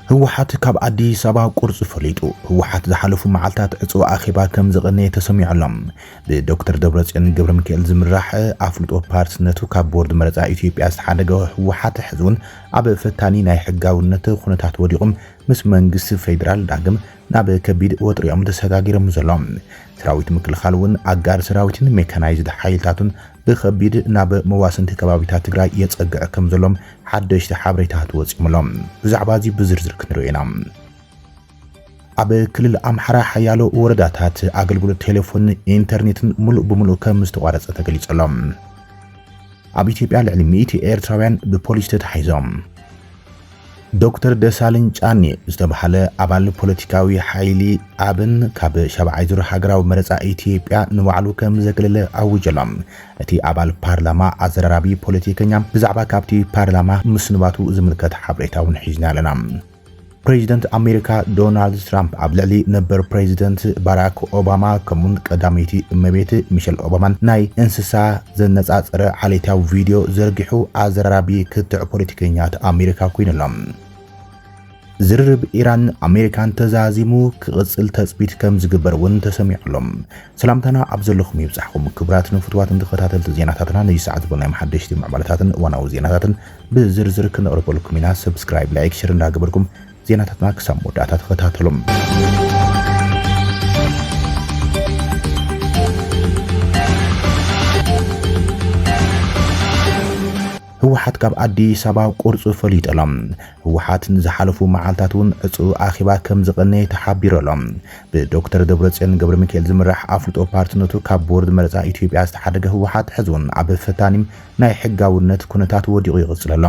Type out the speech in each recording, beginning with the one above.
ህወሓት ካብ ኣዲስ ኣበባ ቁርፂ ፈሊጡ። ህወሓት ዝሓለፉ መዓልታት ዕፁ ኣኼባ ከም ዝቐነየ ተሰሚዑ ኣሎ። ብዶክተር ደብረፅዮን ገብረ ሚካኤል ዝምራሕ ኣፍልጦ ፓርትነቱ ካብ ቦርድ መረፃ ኢትዮጵያ ዝተሓደገ ህወሓት ሕዚ እውን ኣብ ፈታኒ ናይ ሕጋውነት ኩነታት ወዲቑም ምስ መንግስቲ ፌዴራል ዳግም ናብ ከቢድ ወጥሪኦም ተሰጋጊሮም ዘሎ። ሰራዊት ምክልኻል እውን ኣጋር ሰራዊትን ሜካናይዝድ ሓይልታቱን ብኸቢድ ናብ መዋስንቲ ከባቢታት ትግራይ የጸግዕ ከም ዘሎም ሓደሽቲ ሓበሬታት ወጺኦም ኣለዉ። ብዛዕባ እዚ ብዝርዝር ክንሪኦ ኢና። ኣብ ክልል ኣምሓራ ሓያሎ ወረዳታት ኣገልግሎት ቴሌፎን ኢንተርኔትን ሙሉእ ብሙሉእ ከም ዝተቋረጸ ተገሊጹ ኣሎ። ኣብ ኢትዮጵያ ልዕሊ ሚእቲ ኤርትራውያን ብፖሊስ ተታሒዞም። ዶክተር ደሳለኝ ጫኔ ዝተባህለ ኣባል ፖለቲካዊ ሓይሊ ኣብን ካብ ሻብዓይ ዙር ሃገራዊ መረጻ ኢትዮጵያ ንባዕሉ ከም ዘግለለ ኣውጀሎም። እቲ ኣባል ፓርላማ ኣዘራራቢ ፖለቲከኛ ብዛዕባ ካብቲ ፓርላማ ምስንባቱ ዝምልከት ሓበሬታ እውን ሒዝና ኣለና። ፕሬዚደንት ኣሜሪካ ዶናልድ ትራምፕ ኣብ ልዕሊ ነበር ፕሬዚደንት ባራክ ኦባማ ከምኡን ቀዳመይቲ እመቤት ሚሸል ኦባማን ናይ እንስሳ ዘነጻጸረ ዓሌታዊ ቪድዮ ዘርጊሑ ኣዘራራቢ ክትዕ ፖለቲከኛት ኣሜሪካ ኮይኑሎም። ዝርርብ ኢራን ኣሜሪካን ተዛዚሙ ክቕጽል ተጽቢት ከም ዝግበር እውን ተሰሚዑሎም። ሰላምታና ኣብ ዘለኹም ይብጻሕኩም ክቡራትን ፍቱዋትን ተኸታተልቲ ዜናታትና፣ ነዚ ሰዓት ዝበልናዮም ሓደሽቲ ምዕባለታትን እዋናዊ ዜናታትን ብዝርዝር ክነቕርበልኩም ኢና። ሰብስክራይብ፣ ላይክ፣ ሸር እንዳገበርኩም ዜናታትና ክሳብ መወዳእታ ተኸታተሉ። ህወሓት ካብ ኣዲስ ኣበባ ቁርፁ ፈሊጡ ኣሎ። ህወሓት ንዝሓለፉ መዓልታት እውን ዕፁ ኣኼባ ከም ዝቐነየ ተሓቢሩ ኣሎ። ብዶክተር ደብረፅዮን ገብረ ሚካኤል ዝምራሕ ኣፍልጦ ፓርትነቱ ካብ ቦርድ መረፃ ኢትዮጵያ ዝተሓደገ ህወሓት ሕዚ እውን ኣብ ፈታኒ ናይ ሕጋውነት ኩነታት ወዲቑ ይቕፅል ኣሎ።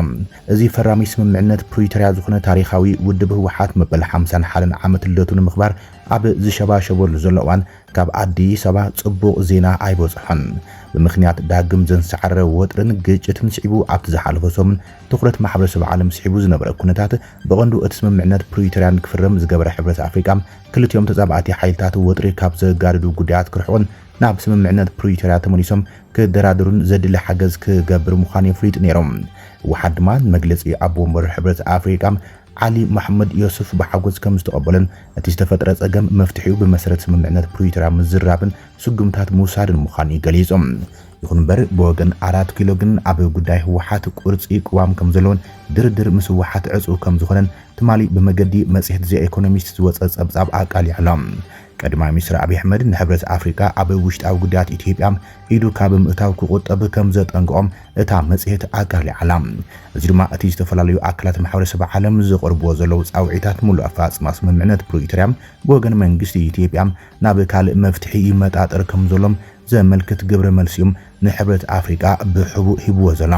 እዚ ፈራሚ ስምምዕነት ፕሪቶርያ ዝኾነ ታሪኻዊ ውድብ ህወሓት መበል ሓምሳን ሓደን ዓመት ልደቱ ንምኽባር ኣብ ዝሸባሸበሉ ዘሎ እዋን ካብ ኣዲስ ኣበባ ጽቡቕ ዜና ኣይበጽሖን። ብምኽንያት ዳግም ዘንሰዓረ ወጥርን ግጭትን ስዒቡ ኣብቲ ዝሓለፈ ሰሙን ትኹረት ማሕበረሰብ ዓለም ስሒቡ ዝነበረ ኩነታት ብቐንዱ እቲ ስምምዕነት ፕሪቶርያ ንክፍረም ዝገበረ ሕብረት ኣፍሪቃ ክልቲኦም ተጻባእቲ ሓይልታት ወጥሪ ካብ ዘጋድዱ ጉዳያት ክርሕቑን ናብ ስምምዕነት ፕሪቶርያ ተመሊሶም ክደራደሩን ዘድሊ ሓገዝ ክገብር ምዃኑ የፍሊጡ ነይሮም። ህወሓት ድማ ንመግለጺ ኣቦ ወንበር ሕብረት ኣፍሪቃ ዓሊ መሐመድ ዮሱፍ ብሓጎስ ከም ዝተቐበለን እቲ ዝተፈጥረ ጸገም መፍትሒኡ ብመሰረት ስምምዕነት ፕሪቶርያ ምዝራብን ስጉምታት ምውሳድን ምዃኑ እዩ ገሊጹ። ይኹን እምበር ብወገን ኣራት ኪሎ ግን ኣብ ጉዳይ ህወሓት ቁርጺ ቅዋም ከም ዘለዎን ድርድር ምስ ህወሓት ዕጹው ከም ዝኾነን ትማሊ ብመገዲ መጽሔት ዘ ኢኮኖሚስት ዝወጸ ጸብጻብ ኣቃሊዑ ኣሎ። ቀዳማይ ሚኒስትር ኣብይ ኣሕመድ ንሕብረት ኣፍሪቃ ኣብ ውሽጣዊ ጉዳያት ኢትዮጵያ ኢዱ ካብ ምእታው ክቑጠብ ከም ዘጠንቅቖም እታ መጽሔት ኣቃሊዓ ኣላ። እዚ ድማ እቲ ዝተፈላለዩ ኣካላት ማሕበረሰብ ዓለም ዝቐርብዎ ዘለዉ ጻውዒታት ምሉእ ኣፈጻጽማ ስምምዕነት ፕሪቶርያ ብወገን መንግስቲ ኢትዮጵያ ናብ ካልእ መፍትሒ ይመጣጠር ከም ዘሎም ዘመልክት ግብረ መልሲ እዮም ንሕብረት ኣፍሪቃ ብሕቡእ ሂብዎ ዘሎ።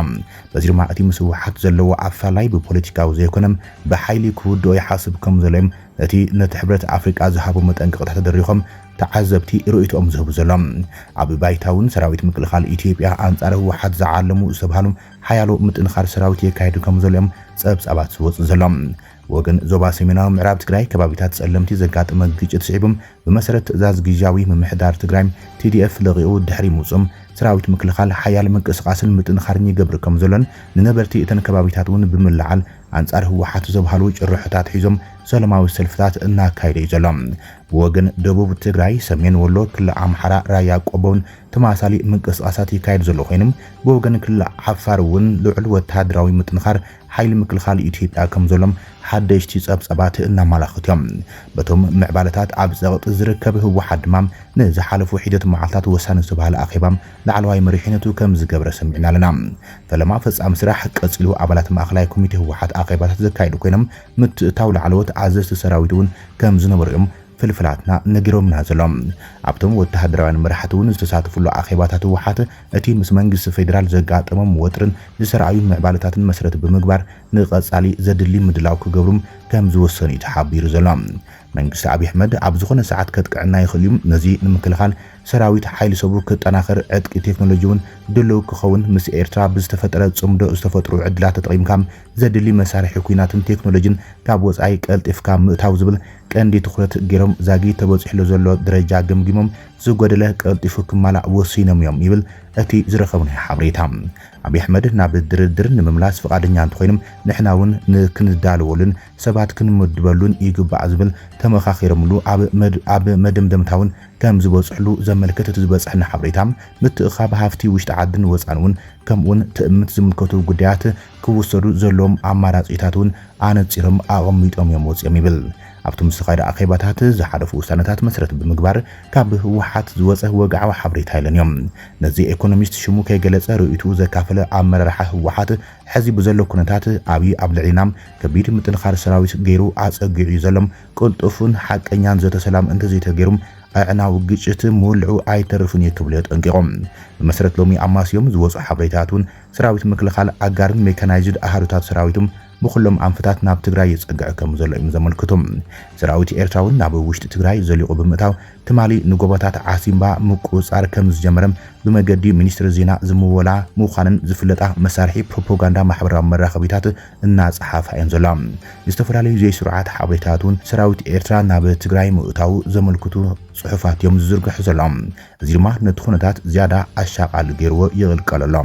በዚ ድማ እቲ ምስ ህወሓት ዘለዎ ኣፋላይ ብፖለቲካዊ ዘይኮነ ብሓይሊ ክውድኦ ይሓስብ ከም ዘሎ እዮም ነቲ ነቲ ሕብረት ኣፍሪቃ ዝሃቦ መጠንቀቕታ ተደሪኾም ተዓዘብቲ ርእይቶኦም ዝህቡ ዘሎ። ኣብ ባይታ እውን ሰራዊት ምክልኻል ኢትዮጵያ ኣንጻር ህወሓት ዝዓለሙ ዝተብሃሉ ሓያሎ ምጥንኻር ሰራዊት የካየዱ ከም ዘሎ እዮም ጸብጻባት ዝወጹ ዘሎ። ወገን ዞባ ሰሜናዊ ምዕራብ ትግራይ ከባቢታት ጸለምቲ ዘጋጠመ ግጭት ስዒቡ ብመሰረት ትእዛዝ ግዝያዊ ምምሕዳር ትግራይ ቲ ዲ ኤፍ ለቒቑ ድሕሪ ምውፅኡም ሰራዊት ምክልኻል ሓያል ምንቅስቓስን ምጥንኻርን ይገብር ከም ዘሎን ንነበርቲ እተን ከባቢታት እውን ብምልዓል ኣንጻር ህወሓት ዘብሃሉ ጭርሖታት ሒዞም ሰላማዊ ሰልፍታት እናካየደ እዩ ዘሎ። ብወገን ደቡብ ትግራይ ሰሜን ወሎ ክልል ኣምሓራ ራያ ቆቦን ተመሳሳሊ ምንቅስቓሳት ይካየድ ዘሎ ኮይኑ ብወገን ክልል ዓፋር እውን ልዑል ወተሃደራዊ ምጥንኻር ሓይሊ ምክልኻል ኢትዮጵያ ከም ዘሎም ሓደሽቲ ጸብጻባት እናመላኽቱ እዮም። በቶም ምዕባለታት ኣብ ጸቕጢ ዝርከብ ህወሓት ድማ ንዝሓለፉ ሒደት መዓልታት ወሳኒ ዝተባህለ ኣኼባ ላዕለዋይ መሪሕነቱ ከም ዝገብረ ሰሚዕና ኣለና። ፈለማ ፈጻሚ ስራሕ ቀጺሉ ኣባላት ማእኸላይ ኮሚቴ ህወሓት ኣኼባታት ዘካየዱ ኮይኖም ምትእታው ላዕለዎት ኣዘዝቲ ሰራዊት እውን ከም ዝነበሩ እዮም ፍልፍላትና ነጊሮምና ዘሎ። ኣብቶም ወተሃደራውያን መራሕቲ እውን ዝተሳተፉሉ ኣኼባታት ህወሓት እቲ ምስ መንግስቲ ፌዴራል ዘጋጠሞም ወጥርን ዝተረኣዩ ምዕባለታትን መሰረት ብምግባር ንቐጻሊ ዘድሊ ምድላው ክገብሩም ከም ዝወሰኑ እዩ ተሓቢሩ ዘሎ። መንግስቲ ኣብይ ኣሕመድ ኣብ ዝኾነ ሰዓት ከጥቅዐና ይኽእል እዩ። ነዚ ንምክልኻል ሰራዊት ሓይሊ ሰቡ ክጠናኸር፣ ዕጥቂ ቴክኖሎጂ እውን ድሉው ክኸውን፣ ምስ ኤርትራ ብዝተፈጠረ ጽምዶ ዝተፈጥሩ ዕድላት ተጠቒምካ ዘድሊ መሳርሒ ኲናትን ቴክኖሎጂን ካብ ወጻኢ ቀልጢፍካ ምእታው ዝብል ቀንዲ ትኹረት ገይሮም ዛጊት ተበጺሕሉ ዘሎ ደረጃ ገምጊሞም ዝጎደለ ቀልጢፉ ክማላእ ወሲኖም እዮም ይብል እቲ ዝረኸብናዮ ሓበሬታ። ኣብይ ኣሕመድ ናብ ድርድር ንምምላስ ፍቓደኛ እንተኾይኖም ንሕና እውን ንክንዳለወሉን ሰባት ክንምድበሉን ይግባእ ዝብል ተመኻኺሮምሉ ኣብ መድ-፣ ኣብ መደምደምታ እውን ከም ዝበፅሕሉ ዘመልክት እቲ ዝበፅሐና ሓበሬታ ምትእኻብ ሃፍቲ ውሽጢ ዓድን ወፃን እውን ከምኡውን ትእምት ዝምልከቱ ጉዳያት ክውሰዱ ዘለዎም ኣማራፂታት እውን ኣነፂሮም ኣቐሚጦም እዮም ወፂኦም ይብል። ኣብቶም ዝተኻየደ ኣኼባታት ዝሓለፉ ውሳነታት መሰረት ብምግባር ካብ ህወሓት ዝወፀ ወግዓዊ ሓበሬታ የለን እዮም። ነዚ ኢኮኖሚስት ሽሙ ከይገለፀ ርእይቱ ዘካፈለ ኣመራርሓ ህወሓት ሕዚ ብዘሎ ኩነታት ኣብይ ኣብ ልዕሊና ከቢድ ምጥንኻር ሰራዊት ገይሩ ኣፀጊዑ እዩ ዘሎ። ቅልጡፍን ሓቀኛን ዘተ ሰላም እንተዘይተገይሩ ኣዕናዊ ግጭት ምውልዑ ኣይተርፍን እዩ ክብሉ የጠንቂቖም። ብመሰረት ሎሚ ኣማስዮም ዝወፁ ሓበሬታት እውን ሰራዊት ምክልኻል ኣጋርን ሜካናይዝድ ኣሃዱታት ሰራዊቱም ብኩሎም ኣንፈታት ናብ ትግራይ ይጸግዕ ከም ዘሎ እዮም ዘመልክቱ። ሰራዊት ኤርትራ እውን ናብ ውሽጢ ትግራይ ዘሊቑ ብምእታው ትማሊ ንጎቦታት ዓሲምባ ምቁጽጻር ከም ዝጀመረ ብመገዲ ሚኒስትሪ ዜና ዝምወላ ምዃነን ዝፍለጣ መሳርሒ ፕሮፓጋንዳ ማሕበራዊ መራኸቢታት እናጸሓፋ እየን ዘሎ። ዝተፈላለዩ ዘይስሩዓት ሓበሬታት እውን ሰራዊት ኤርትራ ናብ ትግራይ ምእታው ዘመልክቱ ጽሑፋት እዮም ዝዝርግሑ ዘሎ። እዚ ድማ ነቲ ኩነታት ዝያዳ ኣሻቓሊ ገይርዎ ይቕልቀል ኣሎ።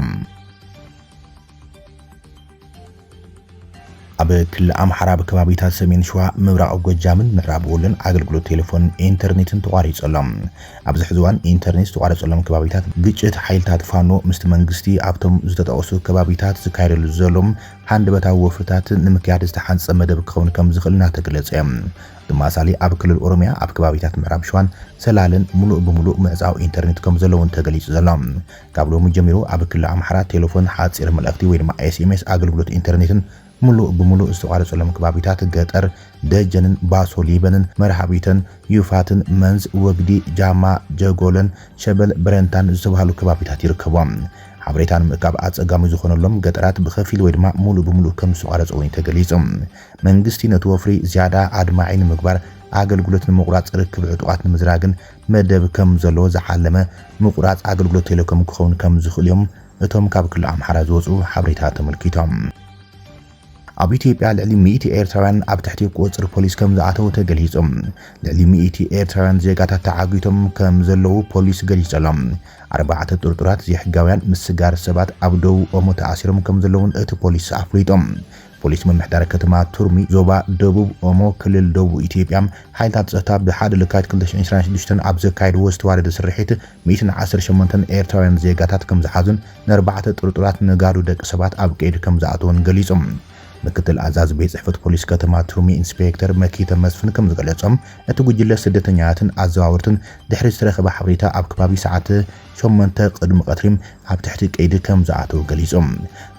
ኣብ ክልል ኣምሓራ ኣብ ከባቢታት ሰሜን ሸዋ፣ ምብራቕ ጎጃምን ምዕራብ ወሎን ኣገልግሎት ቴሌፎን ኢንተርኔትን ተቋሪጹ ኣሎ። ኣብዚ ሕዚ እዋን ኢንተርኔት ዝተቋረጸሎም ከባቢታት ግጭት ሓይልታት ፋኖ ምስቲ መንግስቲ ኣብቶም ዝተጠቐሱ ከባቢታት ዝካየደሉ ዘሎ ሃንደበታዊ ወፍርታት ንምክያድ ዝተሓንጸ መደብ ክኸውን ከም ዝኽእል እናተገለጸ እዩ። ብተመሳሳሊ ኣብ ክልል ኦሮሚያ ኣብ ከባቢታት ምዕራብ ሸዋን ሰላልን ምሉእ ብምሉእ ምዕጻው ኢንተርኔት ከም ዘለውን ተገሊጹ ዘሎ። ካብ ሎሚ ጀሚሩ ኣብ ክልል ኣምሓራ ቴሌፎን ሓጺር መልእኽቲ ወይ ድማ ኤስኤምኤስ ኣገልግሎት ኢንተርኔትን ምሉእ ብምሉእ ዝተቋረጸሎም ከባቢታት ገጠር ደጀንን ባሶ ሊበንን መርሃቢተን ዩፋትን መንዝ ወግዲ ጃማ ጀጎለን ሸበል ብረንታን ዝተባህሉ ከባቢታት ይርከብዎም። ሓበሬታ ንምእካብ ኣጸጋሚ ዝኾነሎም ገጠራት ብኸፊል ወይ ድማ ምሉእ ብምሉእ ከም ዝተቋረጸ እውን ተገሊጹ። መንግስቲ ነቲ ወፍሪ ዝያዳ ኣድማዒ ንምግባር ኣገልግሎት ንምቑራጽ ርክብ ዕጡቓት ንምዝራግን መደብ ከም ዘለዎ ዝዓለመ ምቑራጽ ኣገልግሎት ቴሌኮም ክኸውን ከም ዝኽእል እዮም እቶም ካብ ክልል ኣምሓራ ዝወጹ ሓበሬታ ተመልኪቶም። ኣብ ኢትዮጵያ ልዕሊ ሚእቲ ኤርትራውያን ኣብ ትሕቲ ቁጽሪ ፖሊስ ከም ዝኣተው ተገሊጹ። ልዕሊ ሚእቲ ኤርትራውያን ዜጋታት ተዓጊቶም ከም ዘለዉ ፖሊስ ገሊጹ ኣሎ። ኣርባዕተ ጥርጡራት ዘይሕጋውያን ምስጋር ሰባት ኣብ ደቡብ ኦሞ ተኣሲሮም ከም ዘለውን እቲ ፖሊስ ኣፍሊጡ። ፖሊስ ምምሕዳር ከተማ ቱርሚ ዞባ ደቡብ ኦሞ ክልል ደቡብ ኢትዮጵያ ሓይልታት ጸጥታ ብሓደ ለካቲት ክልተ ሺሕ ዕስራን ሽዱሽተን ኣብ ዘካየድዎ ዝተዋደደ ስርሒት ሚእትን ዓሰርተ ሸሞንተን ኤርትራውያን ዜጋታት ከም ዝሓዙን ንኣርባዕተ ጥርጡራት ነጋዶ ደቂ ሰባት ኣብ ቀይዲ ከም ዝኣተውን ገሊጹ። ምክትል ኣዛዚ ቤት ጽሕፈት ፖሊስ ከተማ ቱርሚ ኢንስፔክተር መኪተ መስፍን ከም ዝገለጾም፣ እቲ ጉጅለ ስደተኛታትን ኣዘዋወርትን ድሕሪ ዝተረኸበ ሓበሬታ ኣብ ከባቢ ሰዓት ሸሞንተ ቅድሚ ቀትሪ ኣብ ትሕቲ ቀይዲ ከም ዝኣተው ገሊጹ።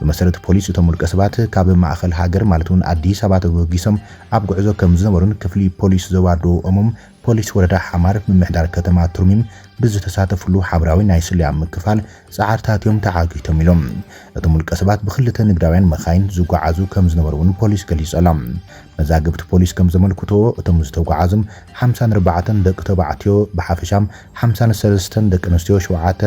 ብመሰረት ፖሊስ፣ እቶም ውልቀ ሰባት ካብ ማእኸል ሃገር ማለት እውን ኣዲስ ኣበባ ተበጊሶም ኣብ ጉዕዞ ከም ዝነበሩን ክፍሊ ፖሊስ ዞባ ደቡብ ኦሞም ፖሊስ ወረዳ ሓማር ምምሕዳር ከተማ ቱርሚም ብዝተሳተፍሉ ሓበራዊ ናይ ስለያ ምክፋል ጻዕርታት እዮም ተዓጊቶም ኢሎም። እቶም ውልቀ ሰባት ብክልተ ንግዳውያን መኻይን ዝጓዓዙ ከም ዝነበሩ እውን ፖሊስ ገሊጹ ኣሎ። መዛግብቲ ፖሊስ ከም ዘመልክቶ፣ እቶም ዝተጓዓዙም ሓምሳን ኣርባዕተን ደቂ ተባዕትዮ ብሓፈሻ፣ ሓምሳን ሰለስተን ደቂ ኣንስትዮ፣ ሸውዓተ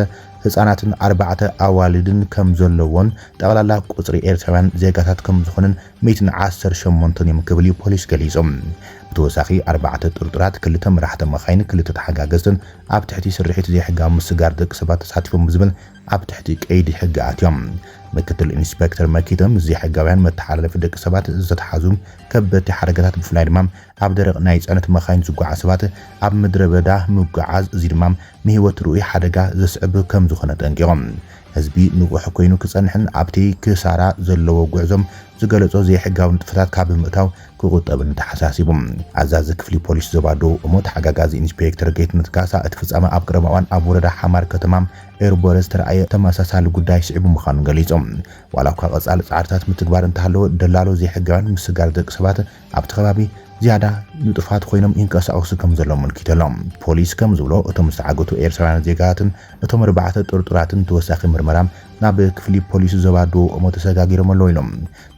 ህጻናትን ኣርባዕተ ኣዋልድን ከም ዘለዎን ጠቕላላ ቁጽሪ ኤርትራውያን ዜጋታት ከም ዝኾነን ሚእትን ዓሰርተ ሸሞንተን እዮም ክብል እዩ ፖሊስ ገሊጹ። ብተወሳኺ ኣርባዕተ ጥርጡራት፣ ክልተ መራሕቲ መኻይን፣ ክልተ ተሓጋገዝትን ኣብ ትሕቲ ስርሒት ዘይሕጋዊ ምስጋር ደቂ ሰባት ተሳቲፎም ብዝብል ኣብ ትሕቲ ቀይዲ ሕጊ ኣትዮም። ምክትል ኢንስፔክተር መኪቶም ዘይሕጋውያን መተሓላለፊ ደቂ ሰባት ዝተትሓዙ ከበድቲ ሓደጋታት ብፍላይ ድማ ኣብ ደረቕ ናይ ጽዕነት መኻይን ዝጓዓዝ ሰባት ኣብ ምድረ በዳ ምጉዓዝ፣ እዚ ድማ ንህይወት ርኡይ ሓደጋ ዘስዕብ ከም ዝኾነ ጠንቂቖም። ህዝቢ ንቑሕ ኮይኑ ክጸንሕን ኣብቲ ክሳራ ዘለዎ ጉዕዞም ዝገለጾ ዘይሕጋዊ ንጥፈታት ካብ ምእታው ክቑጠብን ተሓሳሲቡ። ኣዛዚ ክፍሊ ፖሊስ ዞባ ደቡብ ኦሞ ተሓጋጋዚ ኢንስፔክተር ጌትነት ካሳ እቲ ፍጻመ ኣብ ቀረባ እዋን ኣብ ወረዳ ሓማር ከተማ ኤርቦረ ዝተረኣየ ተመሳሳሊ ጉዳይ ስዒቡ ምዃኑ ገሊጹ። ዋላ እኳ ቀጻሊ ጻዕርታት ምትግባር እንተሃለወ፣ ደላሎ ዘይሕጋውያን ምስጋር ደቂ ሰባት ኣብቲ ከባቢ ዝያዳ ንጡፋት ኮይኖም ይንቀሳቐሱ ከም ዘለዉ ኣመልኪቱ ኣሎ። ፖሊስ ከም ዝብሎ፣ እቶም ዝተዓገቱ ኤርትራውያን ዜጋታትን እቶም ኣርባዕተ ጥርጡራትን ተወሳኺ ምርመራ ናብ ክፍሊ ፖሊስ ዞባ ደቡብ ኦሞ ተሰጋጊሮም ኣለዉ ኢሎም።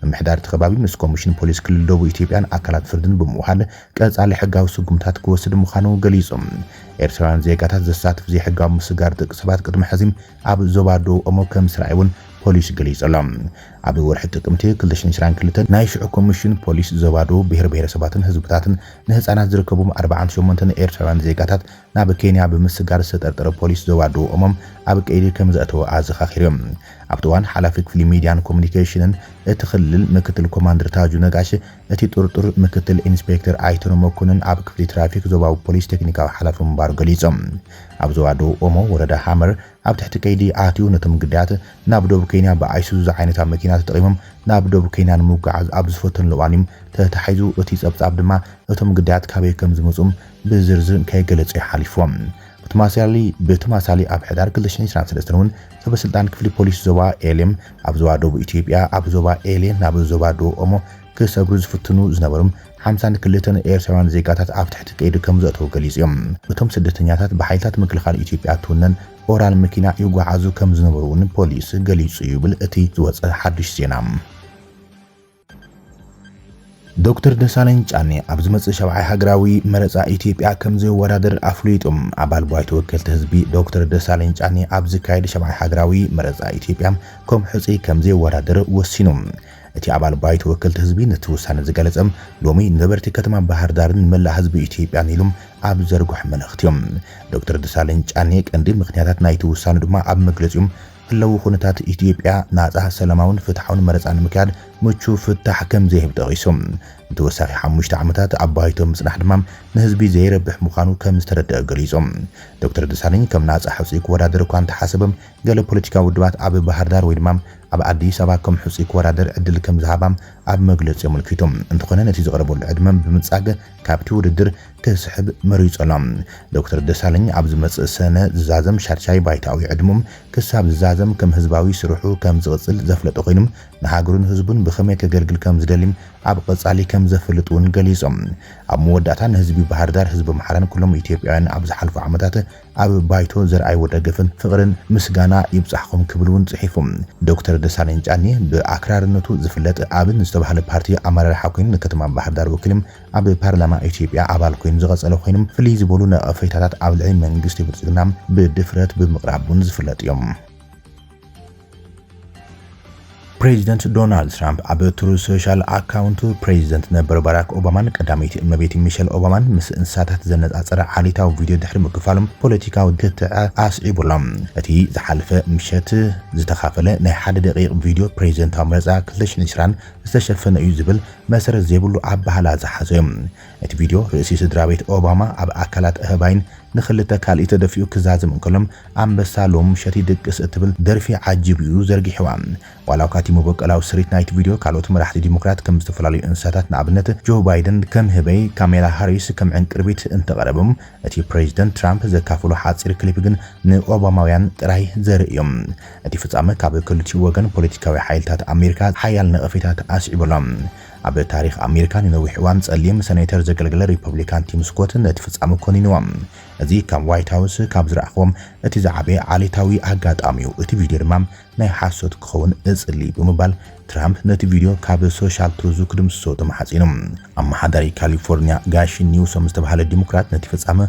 ምምሕዳር እቲ ከባቢ ምስ ኮሚሽን ፖሊስ ክልል ደቡብ ኢትዮጵያን ኣካላት ፍርድን ብምውሃድ ቀጻሊ ሕጋዊ ስጉምታት ክወስድ ምዃኑ ገሊጹ። ኤርትራውያን ዜጋታት ዘሳትፍ ዘይሕጋዊ ምስጋር ደቂ ሰባት ቅድሚ ሕዚ ኣብ ዞባ ደቡብ ኦሞ ከም ዝተራእየ እውን ፖሊስ ገሊጹ ኣሎ። ኣብ ወርሒ ጥቅምቲ ክልተ ሽሕን ዕስራን ክልተን ናይ ሽዑ ኮሚሽን ፖሊስ ዞባ ደቡብ ብሄር ብሄረሰባትን ህዝብታትን ንህጻናት ዝርከቦም ኣርባዓን ሸሞንተን ኤርትራውያን ዜጋታት ናብ ኬንያ ብምስጋር ዝተጠርጠረ ፖሊስ ዞባ ደቡብ ኦሞ ኣብ ቀይዲ ከም ዘእተወ ኣዘኻኺሩ። ኣብቲ እዋን ሓላፊ ክፍሊ ሚድያን ኮሙኒኬሽንን እቲ ክልል ምክትል ኮማንደር ታጁ ነጋሽ፣ እቲ ጥርጡር ምክትል ኢንስፔክተር ኣይተነ መኮንን ኣብ ክፍሊ ትራፊክ ዞባዊ ፖሊስ ቴክኒካዊ ሓላፊ ምንባሩ ገሊጾም። ኣብ ዞባ ደቡብ ኦሞ ወረዳ ሃመር ኣብ ትሕቲ ቀይዲ ኣትዩ ነቶም ግዳያት ናብ ደቡብ ኬንያ ብኣይሱዙ ዝዓይነታ መኪና ተጠቒሞም ናብ ደቡብ ኬንያ ንምጉዓዝ ኣብ ዝፈተኑሉ እዋን እዮም ተታሒዙ። እቲ ጸብጻብ ድማ እቶም ግዳያት ካበይ ከም ዝመጹም ብዝርዝር ከይገለጹ ይሓሊፎም። ብተማሳሊ ብተማሳሊ ኣብ ሕዳር ክልተ ሽሕን ዕስራን ሰለስተን እውን ሰበስልጣን ክፍሊ ፖሊስ ዞባ ኤሌም ኣብ ዞባ ደቡብ ኢትዮጵያ ኣብ ዞባ ኤሌ ናብ ዞባ ደቡብ ኦሞ ክሰግሩ ዝፍትኑ ዝነበሩ ሓምሳን ክልተን ኤርትራውያን ዜጋታት ኣብ ትሕቲ ቀይዲ ከም ዘእተው ገሊጹ እዮም። እቶም ስደተኛታት ብሓይልታት ምክልኻል ኢትዮጵያ እትውነን ኦራል መኪና ይጓዓዙ ከም ዝነበሩ እውን ፖሊስ ገሊጹ ይብል እቲ ዝወጸ ሓድሽ ዜና። ዶክተር ደሳለኝ ጫኔ ኣብ ዝመጽእ ሻብዓይ ሃገራዊ መረጻ ኢትዮጵያ ከም ዘይወዳደር ኣፍሊጡ። ኣባል ባይቶ ወከልቲ ህዝቢ ዶክተር ደሳለኝ ጫኔ ኣብ ዝካየድ ሻብዓይ ሃገራዊ መረጻ ኢትዮጵያ ከም ሕጹይ ከም ዘይወዳደር ወሲኑ። እቲ ኣባል ባይቶ ወከልቲ ህዝቢ ነቲ ውሳነ ዝገለጸ ሎሚ ንነበርቲ ከተማ ባህር ዳርን ንመላእ ህዝቢ ኢትዮጵያን ኢሉ ኣብ ዘርግሖ መልእኽቲ እዩ። ዶክተር ደሳለኝ ጫኔ ቀንዲ ምኽንያታት ናይቲ ውሳነ ድማ ኣብ መግለጺኡ ህለዊ ኩነታት ኢትዮጵያ ናጻ፣ ሰላማውን ፍትሓውን መረጻ ንምክያድ ምቹው ፍታሕ ከም ዘይህብ ጠቒሱ። ንተወሳኺ ሓሙሽተ ዓመታት ኣብ ባይቶ ምጽናሕ ድማ ንህዝቢ ዘይረብሕ ምዃኑ ከም ዝተረደአ ገሊጹ። ዶክተር ደሳለኝ ከም ናጻ ሕጹይ ክወዳደር እኳ እንተሓሰበ፣ ገለ ፖለቲካዊ ውድባት ኣብ ባህር ዳር ወይ ድማ ኣብ ኣዲስ ኣበባ ከም ሕጹይ ክወዳደር ዕድል ከም ዝሃባ ኣብ መግለጺ ኣመልኪቱ። እንተኾነ ነቲ ዝቐረበሉ ዕድመ ብምንጻግ ካብቲ ውድድር ክስሕብ መሪጹ ኣሎ። ዶክተር ደሳለኝ ኣብ ዝመጽእ ሰነ ዝዛዘም ሻድሻይ ባይታዊ ዕድሙም ክሳብ ዝዛዘም ከም ህዝባዊ ስርሑ ከም ዝቕጽል ዘፍለጠ ኮይኑ፣ ንሃገሩን ህዝቡን ብኸመይ ከገልግል ከም ዝደሊ ኣብ ቀጻሊ ከም ዘፍልጥ እውን ገሊጾም። ኣብ መወዳእታ ንህዝቢ ባህር ዳር፣ ህዝቢ ኣምሓራን ኩሎም ኢትዮጵያውያን ኣብ ዝሓልፉ ዓመታት ኣብ ባይቶ ዘርኣይዎ ደገፍን ፍቕርን ምስጋና ይብጻሕኩም ክብል እውን ጽሒፉ። ዶክተር ደሳለኝ ጫኔ ብኣክራርነቱ ዝፍለጥ ኣብን ዝተባህለ ፓርቲ ኣመራርሓ ኮይኑ ንከተማ ባህር ዳር ወኪሉ ኣብ ፓርላማ ኢትዮጵያ ኣባል ኮይኑ ዝቐጸለ ኮይኑ፣ ፍልይ ዝበሉ ነቐፌታታት ኣብ ልዕሊ መንግስቲ ብልጽግና ብድፍረት ብምቕራብ እውን ዝፍለጥ እዮም። ፕሬዚደንት ዶናልድ ትራምፕ ኣብ ትሩዝ ሶሻል ኣካውንቱ ፕሬዚደንት ነበር ባራክ ኦባማን ቀዳመይቲ እመቤት ሚሸል ኦባማን ምስ እንስሳታት ዘነጻጸረ ዓሌታዊ ቪድዮ ድሕሪ ምክፋሎም ፖለቲካዊ ክትዕ ኣስዒቡ ኣሎ። እቲ ዝሓለፈ ምሸት ዝተኻፈለ ናይ ሓደ ደቂቕ ቪድዮ ፕሬዚደንታዊ መረጻ ክልተ ሽሕን ዕስራን ዝተሸፈነ እዩ ዝብል መሰረት ዘይብሉ ኣበሃህላ ዝሓዘ እዩ። እቲ ቪድዮ ርእሲ ስድራ ቤት ኦባማ ኣብ ኣካላት ኣህባይን ንኽልተ ካልእ ተደፊኡ ክዛዘም እንከሎ ኣንበሳ ሎም ምሸት ይድቅስ እትብል ደርፊ ዓጂቡ እዩ ዘርጊሕዋ። ዋላ እኳ እቲ መበቆላዊ ስሪት ናይቲ ቪድዮ ካልኦት መራሕቲ ዲሞክራት ከም ዝተፈላለዩ እንስሳታት ንኣብነት ጆ ባይደን ከም ህበይ፣ ካሜላ ሃሪስ ከም ዕንቅርቢት እንተቐረቦም፣ እቲ ፕሬዚደንት ትራምፕ ዘካፈሎ ሓጺር ክሊፕ ግን ንኦባማውያን ጥራይ ዘርኢ እዩ። እቲ ፍጻመ ካብ ክልቲኡ ወገን ፖለቲካዊ ሓይልታት ኣሜሪካ ሓያል ነቐፌታት ኣስዒቡ ኣሎ። ኣብ ታሪኽ ኣሜሪካ ንነዊሕ እዋን ጸሊም ሰኔተር ዘገልገለ ሪፐብሊካን ቲም ስኮት ነቲ ፍጻመ ኮኒንዎ። እዚ ካብ ዋይት ሃውስ ካብ ዝረኣኽዎም እቲ ዝዓበየ ዓሌታዊ ኣጋጣሚ እዩ። እቲ ቪድዮ ድማ ናይ ሓሶት ክኸውን እጽሊ ብምባል ትራምፕ ነቲ ቪድዮ ካብ ሶሻል ትሩዙ ክድምስሶ ተማሓጺኑ። ኣመሓዳሪ ካሊፎርኒያ ጋሺ ኒውሶም ዝተባህለ ዲሞክራት ነቲ ፍጻመ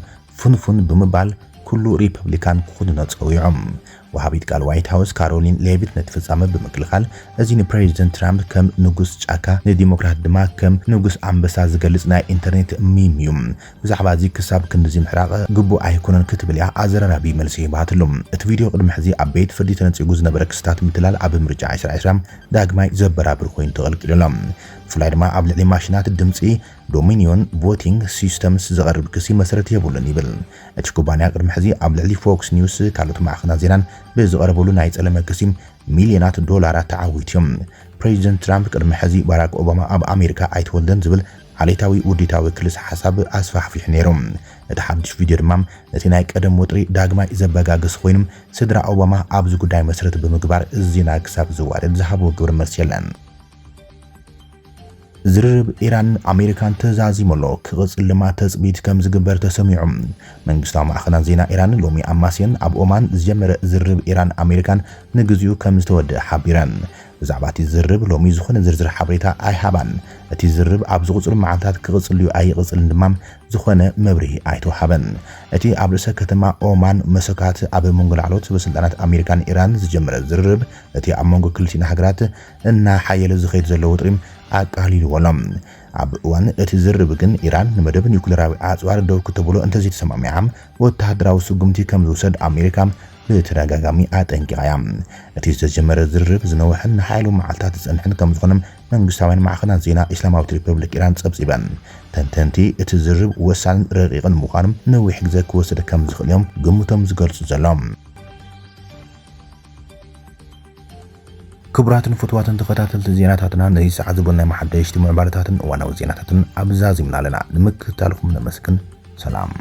ፍንፉን ብምባል ኩሉ ሪፐብሊካን ክኹንኖ ጸዊዖም። ወሃቢት ቃል ዋይት ሃውስ ካሮሊን ሌቪት ነቲ ፍጻመ ብምክልኻል፣ እዚ ንፕሬዚደንት ትራምፕ ከም ንጉስ ጫካ፣ ንዲሞክራት ድማ ከም ንጉስ ኣንበሳ ዝገልጽ ናይ ኢንተርኔት ሚም እዩ። ብዛዕባ እዚ ክሳብ ክንድዚ ምሕራቕ ግቡእ ኣይኮነን ክትብል እያ ኣዘራራቢ መልሲ ሂባትሉ። እቲ ቪድዮ ቅድሚ ሕዚ ኣብ ቤት ፍርዲ ተነጺጉ ዝነበረ ክስታት ምትላል ኣብ ምርጫ ዕስራ ዕስራ ዳግማይ ዘበራብር ኮይኑ ተቐልቂሉ ኣሎ። ብፍላይ ድማ ኣብ ልዕሊ ማሽናት ድምጺ ዶሚኒዮን ቮቲንግ ሲስተምስ ዝቐርብ ክሲ መሰረት የብሉን ይብል። እቲ ኩባንያ ቅድሚ ሕዚ ኣብ ልዕሊ ፎክስ ኒውስ ካልኦት ማዕኸናት ዜናን ብዝቐረበሉ ናይ ጸለመ ክሲ ሚልዮናት ዶላራት ተዓዊቱ እዩ። ፕሬዚደንት ትራምፕ ቅድሚ ሕዚ ባራክ ኦባማ ኣብ ኣሜሪካ ኣይተወልደን ዝብል ዓሌታዊ ውዲታዊ ክልሰ ሓሳብ ኣስፋሕፊሑ ነይሩ። እቲ ሓድሽ ቪድዮ ድማ ነቲ ናይ ቀደም ወጥሪ ዳግማይ ዘበጋግስ ኮይኑ፣ ስድራ ኦባማ ኣብዚ ጉዳይ መሰረት ብምግባር እዚ ዜና ክሳብ ዝዋደድ ዝሃብዎ ግብረ መልሲ የለን። ዝርርብ ኢራን ኣሜሪካን ተዛዚሙ ኣሎ። ክቕጽል ድማ ተጽቢት ከም ዝግበር ተሰሚዑ። መንግስታዊ ማዕኸናት ዜና ኢራን ሎሚ ኣማስየን ኣብ ኦማን ዝጀመረ ዝርርብ ኢራን ኣሜሪካን ንግዚኡ ከም ዝተወደአ ሓቢረን። ብዛዕባ እቲ ዝርርብ ሎሚ ዝኾነ ዝርዝር ሓበሬታ ኣይሃባን። እቲ ዝርርብ ኣብ ዝቕጽሉ መዓልታት ክቕጽል ድዩ ኣይቕጽልን ድማ ዝኾነ መብርሂ ኣይተውሃበን። እቲ ኣብ ርእሰ ከተማ ኦማን መሰካት ኣብ መንጎ ላዕለዎት ሰበስልጣናት ኣሜሪካን ኢራን ዝጀመረ ዝርርብ፣ እቲ ኣብ መንጎ ክልቲኣን ሃገራት እናሓየለ ዝኸይድ ዘሎ ወጥሪ ኣቃሊልዎ ኣሎ። ኣብ እዋን እቲ ዝርርብ ግን ኢራን ንመደብ ኒውክሌራዊ ኣጽዋር ደው ክትብሎ እንተዘይተሰማሚዓ፣ ወተሃደራዊ ስጉምቲ ከም ዝውሰድ ኣሜሪካ ብተደጋጋሚ ኣጠንቂቓ እያ። እቲ ዝተጀመረ ዝርርብ ዝነውሐን ንሓያሎ መዓልታት ዝጸንሐን ከም ዝኾነ መንግስታውያን ማዕኸናት ዜና ኢስላማዊት ሪፐብሊክ ኢራን ጸብጺበን። ተንተንቲ እቲ ዝርርብ ወሳንን ረቂቕን ምዃኑ ነዊሕ ግዜ ክወስድ ከም ዝኽእል እዮም ግምቶም ዝገልጹ ዘለዉ። ክቡራትን ፍቱዋትን ተኸታተልቲ ዜናታትና፣ ነዚ ሰዓት ዝበሉ ናይ መሓደሽቲ ምዕባለታትን እዋናዊ ዜናታትን ኣብዛዚምና ኣለና። ንምክትታልኩም ነመስግን። ሰላም።